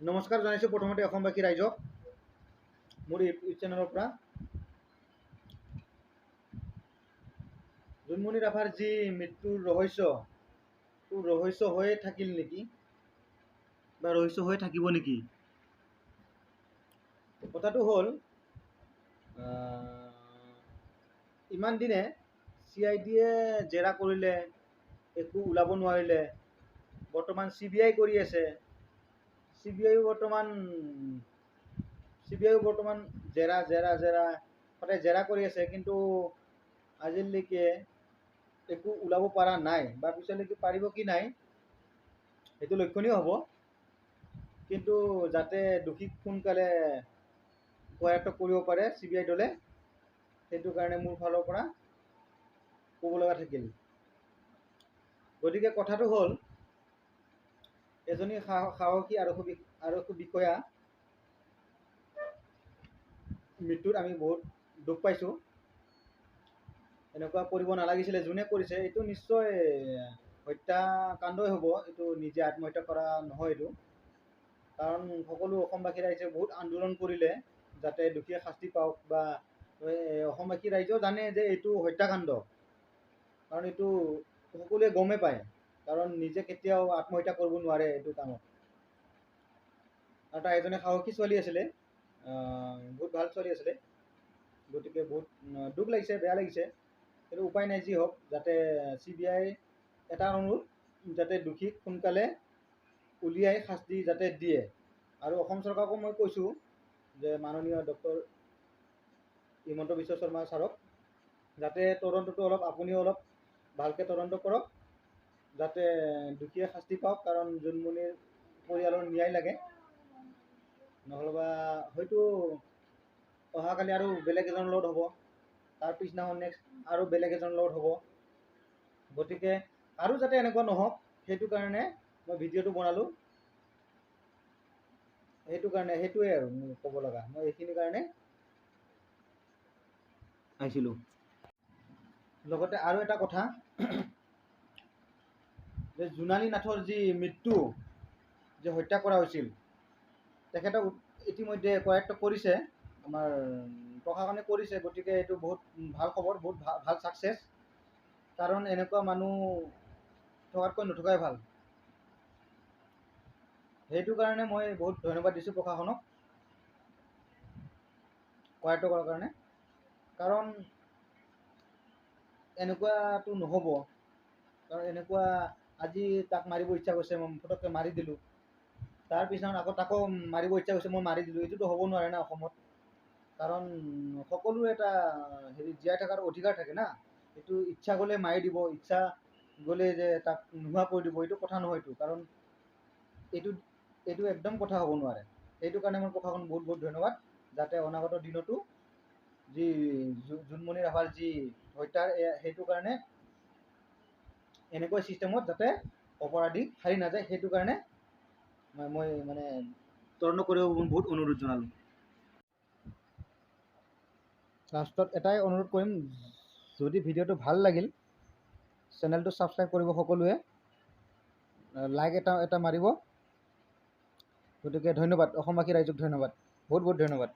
নমস্কাৰ জনাইছোঁ প্ৰথমতে অসমবাসী ৰাইজক মোৰ ইউটিউব চেনেলৰ পৰা। জোনমণি ৰাভাৰ যি মৃত্যুৰ ৰহস্য, ৰহস্য হৈয়ে থাকিল নেকি বা ৰহস্য হৈ থাকিব নেকি? কথাটো হ'ল, ইমান দিনে চি I ডিয়ে জেৰা কৰিলে, একো ওলাব নোৱাৰিলে। বৰ্তমান চি বি আই কৰি আছে। চি বি আইও বৰ্তমান জেৰা জেৰা জেৰা সদায় জেৰা কৰি আছে, কিন্তু আজিলৈকে একো ওলাব পৰা নাই বা পিছলৈকে পাৰিব কি নাই সেইটো লক্ষণীয় হ'ব। কিন্তু যাতে দোষীক সোনকালে কৰায়ত্ব কৰিব পাৰে চি বি আই দলে, সেইটো কাৰণে মোৰ ফালৰ পৰা ক'ব লগা থাকিল। গতিকে কথাটো হ'ল, এজনী সাহসী আৰক্ষী বিষয়া মৃত্যুত আমি বহুত দুখ পাইছোঁ। এনেকুৱা কৰিব নালাগিছিলে। যোনে কৰিছে এইটো নিশ্চয় হত্যাকাণ্ডই হ'ব, এইটো নিজে আত্মহত্যা কৰা নহয় এইটো। কাৰণ সকলো অসমবাসী ৰাইজে বহুত আন্দোলন কৰিলে যাতে দোষীয়ে শাস্তি পাওক, বা অসমবাসী ৰাইজেও জানে যে এইটো হত্যাকাণ্ড, কাৰণ এইটো সকলোৱে গমেই পায়। কাৰণ নিজে কেতিয়াও আত্মহত্যা কৰিব নোৱাৰে এইটো কামত। আৰু তাই এজনী সাহসী ছোৱালী আছিলে, বহুত ভাল ছোৱালী আছিলে। গতিকে বহুত দুখ লাগিছে, বেয়া লাগিছে, কিন্তু উপায় নাই। যি হওক, যাতে চি বি আই এটা অনুৰোধ, যাতে দোষীক সোনকালে উলিয়াই শাস্তি যাতে দিয়ে। আৰু অসম চৰকাৰকো মই কৈছোঁ যে মাননীয় ডক্টৰ হিমন্ত বিশ্ব শৰ্মা ছাৰক যাতে তদন্তটো অলপ আপুনিও অলপ ভালকৈ তদন্ত কৰক, যাতে দোষীয়ে শাস্তি পাওক। কাৰণ জোনমণিৰ পৰিয়ালৰ ন্যায় লাগে, নহ'লেবা হয়তো অহাকালি আৰু বেলেগ এজনৰ লগত হ'ব, তাৰ পিছদিনাখন নেক্সট আৰু বেলেগ এজনৰ লগত হ'ব। গতিকে আৰু যাতে এনেকুৱা নহওক সেইটো কাৰণে মই ভিডিঅ'টো বনালোঁ। সেইটো কাৰণে সেইটোৱে আৰু মোৰ ক'ব লগা, মই এইখিনি কাৰণে আহিছিলোঁ। লগতে আৰু এটা কথা যে জোনালী নাথৰ যি মৃত্যু, যে হত্যা কৰা হৈছিল, তেখেতক ইতিমধ্যে কৰায়ত্ব কৰিছে, আমাৰ প্ৰশাসনে কৰিছে। গতিকে এইটো বহুত ভাল খবৰ, বহুত ভাল ছাকচেছ। কাৰণ এনেকুৱা মানুহ থকাতকৈ নথকাই ভাল। সেইটো কাৰণে মই বহুত ধন্যবাদ দিছোঁ প্ৰশাসনক কৰায়ত্ব কৰাৰ কাৰণে। কাৰণ এনেকুৱাটো নহ'ব, কাৰণ এনেকুৱা আজি তাক মাৰিব ইচ্ছা গৈছে, মই ফটককৈ মাৰি দিলোঁ, তাৰ পিছত আকৌ তাকো মাৰিব ইচ্ছা গৈছে, মই মাৰি দিলোঁ, এইটোতো হ'ব নোৱাৰে না অসমত। কাৰণ সকলোৰে এটা হেৰি জীয়াই থকাৰ অধিকাৰ থাকে না। এইটো ইচ্ছা গ'লে মাৰি দিব, ইচ্ছা গ'লে যে তাক নোহোৱা কৰি দিব, এইটো কথা নহয়তো। কাৰণ এইটো এইটো একদম কথা হ'ব নোৱাৰে। সেইটো কাৰণে মই প্ৰশাসন বহুত বহুত ধন্যবাদ, যাতে অনাগত দিনতো যি জোনমণি ৰাভাৰ যি হত্যাৰ সেইটো কাৰণে এনেকুৱা ছিষ্টেমত যাতে অপৰাধী সাৰি নাযায়, সেইটো কাৰণে মই মানে তদন্ত কৰিব বহুত অনুৰোধ জনালোঁ। লাষ্টত এটাই অনুৰোধ কৰিম, যদি ভিডিঅ'টো ভাল লাগিল চেনেলটো ছাবস্ক্ৰাইব কৰিব সকলোৱে, লাইক এটা এটা মাৰিব। গতিকে ধন্যবাদ, অসমবাসী ৰাইজক ধন্যবাদ, বহুত বহুত ধন্যবাদ।